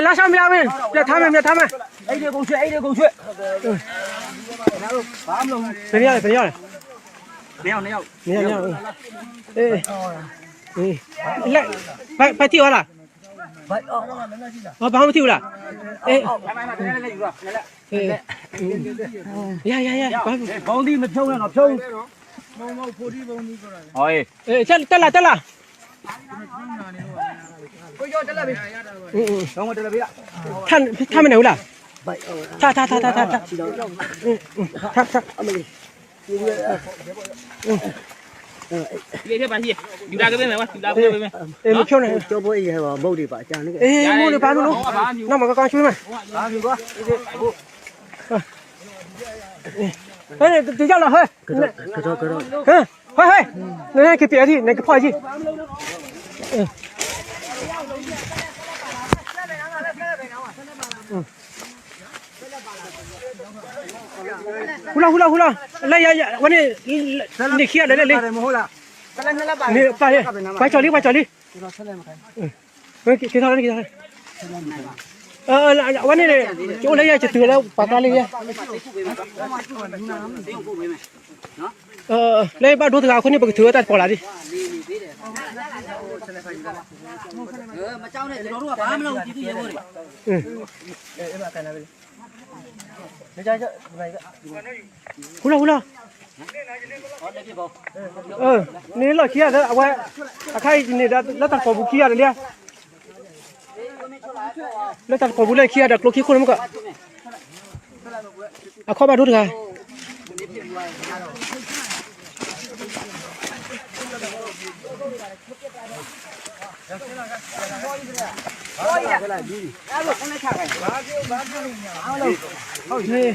拉上面那位，别他们，别他们。哎，这狗血，哎，这狗血。嗯。怎么样？怎么样？没有，没有。没有，没有。嗯。哎，嗯。来，把，把踢完了。哦，把他们踢完了。哎。哎，嗯。呀，呀，呀，把他们。哎，包的没漂亮了，漂亮。哎，哎，再，再来，再来。 他，他们哪位了？他，他，他，他，他，他，嗯，嗯，他，他，嗯，哎，没漂亮。哎，没得吧，那么刚刚去嘛，哎，等一下了，嘿。 ဟဲ ဟဲ ဟဲ နက့ၤပျဲထံ နကဖီၣ်ထံ ဟူလီၤ ဟူလီၤ ဟူလီၤ လၢယၤ ဝဲန့ၣ် န့ၢ်ခံဂၤဒီးလၢလံ န့ၢ်ပၢ်လံ ပှၤကၠီၤလံ ပှၤကၠီၤလံ က့ၤထီၣ်လၢ က့ၤထီၣ်လၢ အဝဲန့ၣ် ကအိၣ်လၢယၤ ယတုၤလၢပှၤကျါလံယဲ လၢယဘၣ်ဒိတဂၤအဃိန့ၣ် ပကထုးဝဲတၢ်တကိးလၢ်ဒ် ဟူလီၤ ဟူလီၤ န့ၣ်လီၢ်ခံဂၤ အဝဲ အခါအံၤန့ၣ်ဒီး လၢတၢ်တကိးပူၤခံဂၤဒီးလံ လၢတၢ်တကိးပူၤလၢခံဂၤဒီးကျိခံခိၣ်န့ၣ်မ့ၢ်ကီး အခီၣ်ဘၣ်ဒိတဂၤ ယၤ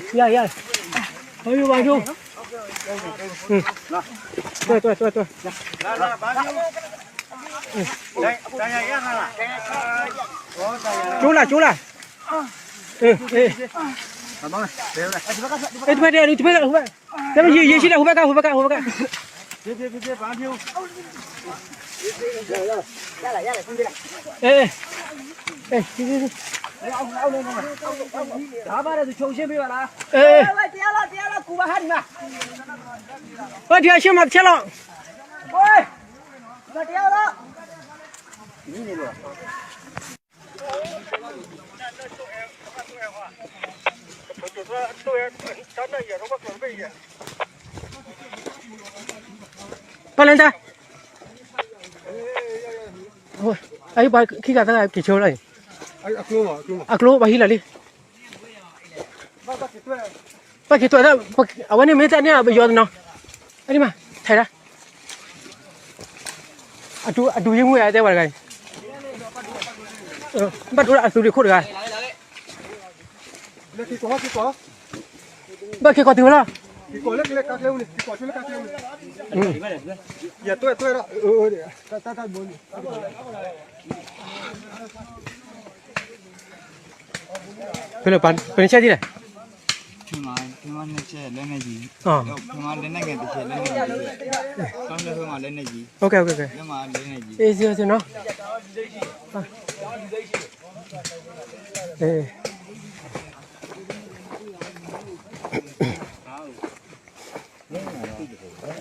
ယၤ ဟိုယိဘၣ်ဒိ တွဲ တွဲ တွဲ တွဲ ကၠိလၢ် ကၠိလၢ် အဲ အဲ အဲ တဖဲဒဲး တဖဲဒဲး ဟိုဘၣ် တမ့ၢ်ယံာ် ယံာ်ဆံးဒၣ် ဟိုဘၣ်ကါ ဟိုဘၣ်ကါ ဟိုဘၣ်ကါ အဲ အဲ အဲ အဲ အရှဲမးတဆဲလီၤ ပလဲၤတၢ် အပှၤခံဂၤသၢဂၤက့ၤဆိလီၤအံၤ အကျိပှၤဟံးလီၤလံ ဘၣ်က့ၤတွဲ အဝဲန့ၣ်မ့ၢ်တၢ်န့ၣ် ပယီၤတနီၤ အန့ၣ်မး ထဲဒၣ် အဒူ အဒူယ့ၢ်မူဝဲတဲဝဲတဂၤအံၤ ဘၣ်ဒိအသူးဒံးခိၣ်တဂၤ ဘၣ်က့ၤကီးတုၤဝဲလီၤ ဖဲလၢပှၤ ပနဆဲးဒ်လဲၣ် ဖဲမၤ ဖဲမၤနဆဲးလၢန့ၣ်ယံၤ ဖဲမၤလၢန့ၣ်ငယ်တဆဲးလၢန့ၣ်ယံၤ ဖဲမၤလၢန့ၣ်ယံၤ OK OK OK လၢမၤလၢန့ၣ်ယံၤ easy easy နော်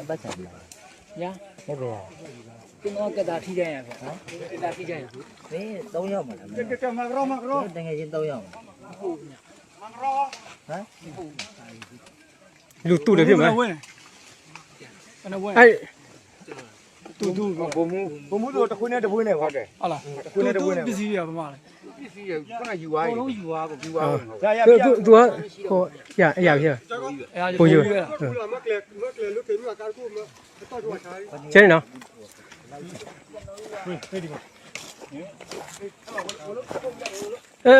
ဘၣ်ဆၣ်ဘၣ် ကဒါထံကယၤ ကဒါထံကယၤ မ့ၢ်သုံးယောက်မး တကယ်ချင်းသုံးယောက်မး လူတူၢ်တယ်ဖြစ်မလား အဲ တူၢ်တူၢ် ဗိုလ်မှူး ဗိုလ်မှူးတို့တစ်ခွေးနဲ့တစ်ဝေးနဲ့ဟုတ်တယ် ဟုတ်လား တစ်ခွေးနဲ့တစ်ဝေးနဲ့ ပစ္စည်းတွေကဘာမှလဲ ပစ္စည်းတွေခုနယူသွားပြီ ယူသွားပြီ ယူသွားပြီ သူသူသူကဟိုရရဖြစ် ပိုယူ ကျဲနော် အဲ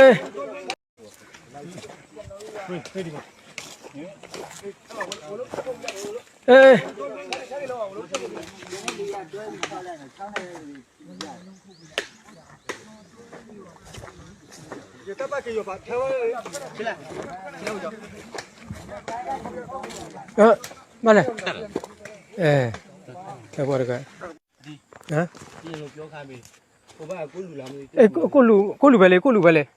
အဲ ဘၣ်လဲၣ် အဲ တၢ်ကွၢ်တခါ ဟမ် အဲ ကိၣ်လူၤ ကိၣ်လူၤဖဲလဲၣ် ကိၣ်လူၤဖဲလဲၣ်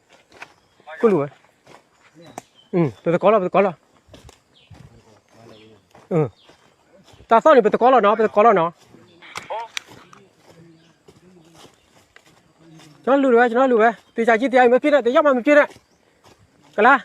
ကိၣ်လူၤဝဲ, ပသကိးလီၤ ပသကိးလီၤ, တၢ်သီၣ်န့ၣ် ပသကိးလီၤနီၤ ပသကိးလီၤနီၤ, ကျွန်တော်လူတွေပဲ ကျွန်တော်လူပဲ, သေချာကြည့်တရား မဖြစ်နဲ့ တယောက်မှမဖြစ်နဲ့, ကလား,